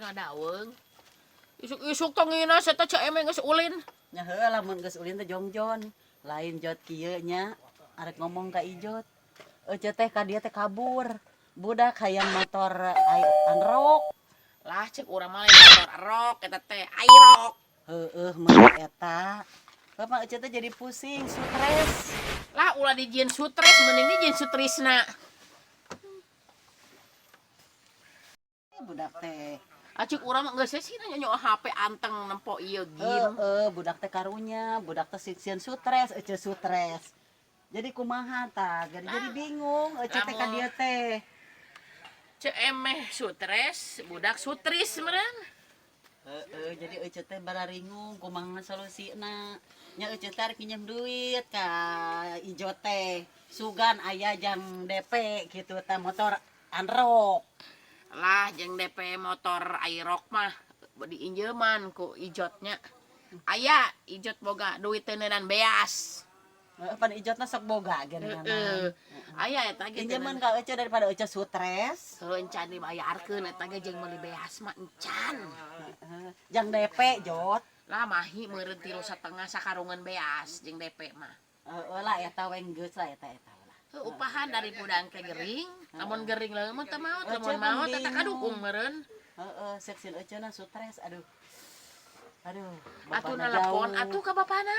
Ngadaweung. Isuk-isuk tong nginas eta Ceu Emeh geus ulin. Nya heueuh, lamun geus ulin teh jongjon. Lain jot kieu nya, arek ngomong ka Ijot. Ece teh ka dieu teh kabur. Budak hayang motor Aerox. Lah, cek urang mah lain motor Aerox eta teh, Aerox. Heueuh mah eta. Bapak Ece teh jadi pusing, stres. Lah, ulah dijieun stres, mending dijieun sutrisna. Budak teh. Acuk urang mah geus sih nanya HP anteng nempo ieu game. Heeh, budak teh karunya, budak teh sieun stres, Ece stres. Jadi kumaha tah? Jadi bingung Ece teh ka dieu teh. Ceu Emeh stres, budak sutris meureun. Heeh, jadi Ece teh bararingung kumaha solusina. Nya Ece teh arek nginjem duit ka Ijo teh. Sugan aya jang DP gitu teh motor Aerox. Lah, jeung DP motor Aerox mah diinjeman ku Ijotnya. Aya Ijot boga duit teuneunaan beas. Heeh, pan Ijotna sok boga geuningan. Heeh. Aya eta ge. Injeman ka Ece daripada Ece stres. Heuh, encan dibayarkeun eta ge jeung meuli beas mah encan. Heeh, jang DP Jot. Lah, mahi meureun 3,5 sakarungan beas jeung DP mah. Heeh lah, eta we geus lah eta eta lah. Heuh, upahan dari pudang ke gering, lamun gering leumeut teh maot, Ece lamun maot eta mending. Kadukung meureun. Heeh, sieun Ece na stres, aduh. Aduh, Atuh bapana nelpon jauh. Atuh ka bapana.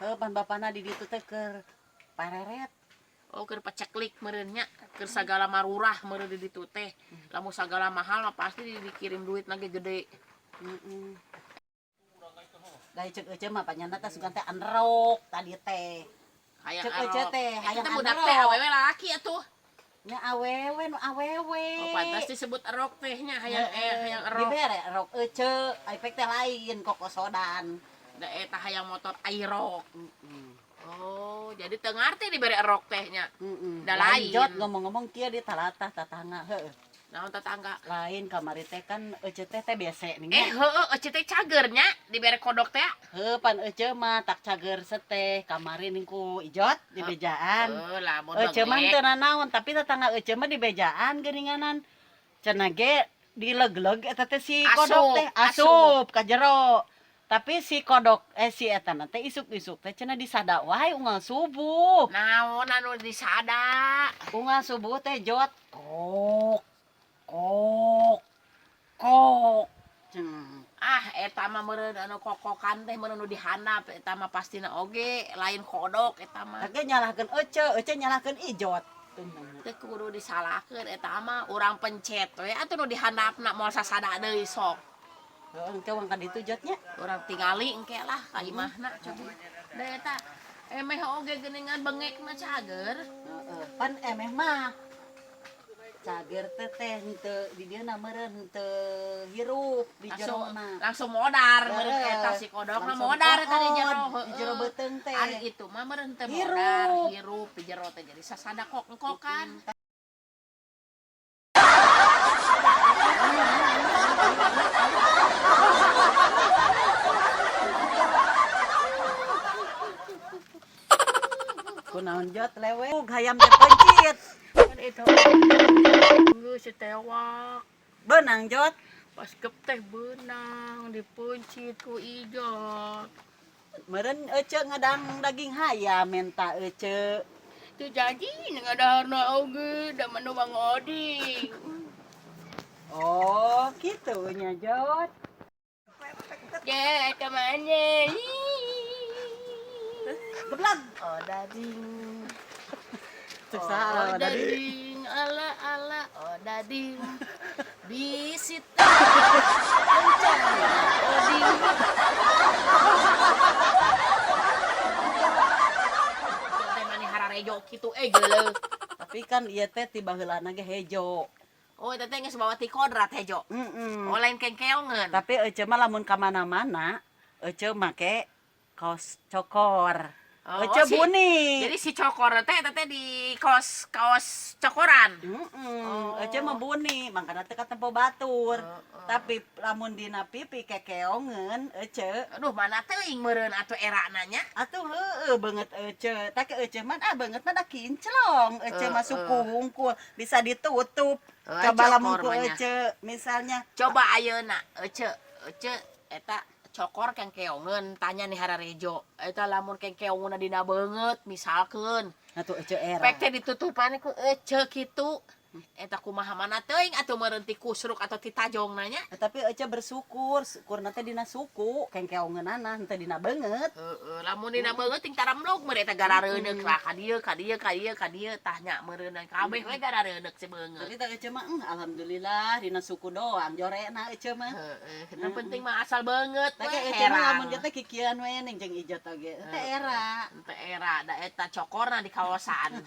Heuh, pan bapana di ditu teh keur pareret. Oh, keur paceklik meureun nya, keur sagala marurah meureun di ditu teh. Lamun sagala mahal mah pasti dikirim duit lagi gede. Heeh. Da ceuk Ece mah panyana teh sugan teh Aerox tadi teh. Hayang Cek Ece Aerox. Teh, Eta hayang teh budak Aerox. teh awewe lalaki atuh? Nya awewe nu awewe. Oh, pantas disebut erok teh nya, hayang hayang erok. Dibere erok Ece, ai pek teh lain kokosodan. Da eta hayang motor Aerox. Heeh. Oh, jadi teu ngarti dibere erok teh nya. Heeh. Da lain. Jot, ngomong-ngomong kieu di talatah tatangga heueuh. Naon tetangga? Lain, kamari teh kan Ece teh TBC nih. Heueuh, Ece teh cager nya dibere kodok teh. Heuh, pan Ece mah tak cager seteh kamari ning ku Ijot di bejaan. Heuh, lamun Ece mah bengek. teu nanaon, tapi tetangga Ece mah di bejaan geuninganan. Cenah ge dileg-leg eta teh si kodok Asup, teh asup ka jero. Tapi si kodok si eta na teh isuk-isuk teh cenah disada wae unggal subuh. Naon anu disada? Unggal subuh teh, Jot, kok kok kok. Ah, eta mah meureun anu kokokan teh meureun nu dihandap eta mah pastina oge lain kodok eta mah. Tapi nyalahkeun Ece, Ece nyalahkeun Ijot. Teu kudu disalahkeun eta mah, urang pencet we atuh nu dihandapna moal sasada deui sok. Heeh, engke wang ka ditu Jotnya. Urang tingali engke lah ka imahna coba. Da eta emeh oge geuningan bengekna cager. Heeh, pan emeh mah cager teh teh henteu di dieu na meureun henteu hirup di Langsung jerona. Langsung modar meureun eta si kodokna Langsung modar eta di jero. Di jero beuteung teh. Ari itu mah meureun teu Hirup. modar, hirup di jero teh jadi sasada kok engkokan. Kunaon Jot lewe? Hayam teh pencit. Kan itu geus si tewak. Beunang, Jot. Pas kep teh beunang dipencit ku Ijot. Meureun Ece ngadang daging hayam menta Ece. Teu jadi ngadaharna oge da mah nu Bang Oding. Oh, kitu nya, Jot. Ya, kemana? Geblag. Oh, dading. Cek saha Oh, dading? Dading. Ala ala, oh dading. Bisit mencari oding. Teh mani hararejo kitu geuleuh. Tapi kan ieu teh ti baheulana ge hejo. Oh, eta teh geus bawa ti kodrat hejo. Heeh. Oh, lain kengkeongeun. Tapi Ece mah lamun ka mana-mana, Ece make kaos cokor. Oh, Ece buni. Jadi si cokor teh eta teh di kaos kaos cokoran. Heeh, Oh. Ece mah buni, mangkana teh katempo batur. Heeh. Tapi lamun dina pipi kekeongeun Ece. Aduh, mana teuing meureun atuh erana nya. Atuh heueuh beungeut Ece. Tak Ece mah ah beungeut mah da kinclong. Ece mah suku hungkul bisa ditutup. Coba lamun cokor ku mah nya. Ece misalnya. Coba ayeuna Ece, Ece eta cokor kengkeongeun tanya nih hararejo. Eta lamun kengkeongeunna dina beungeut misalkeun. Atuh Ece era. Pek teh ditutupan ku Ece kitu. Eta kumaha mana teuing atuh meureun ti kusruk atau ti tajongna nya. Tapi Ece bersyukur, syukurna teh dina suku, kengkeongeunana henteu dina beungeut. Heeh, lamun dina beungeut ting taramluk meureun eta garareuneuk lah ka dieu ka dieu ka dieu ka dieu tah nya meureun kabeh we garareuneuk si beungeut. Jadi teh Ece mah alhamdulillah dina suku doang jorena Ece mah. Heeh, nu penting mah asal beungeut Teh we Ece mah herang. lamun teh kikian we ning jeung Ijot oge. Teh era. Teh era da eta cokorna di kawasan.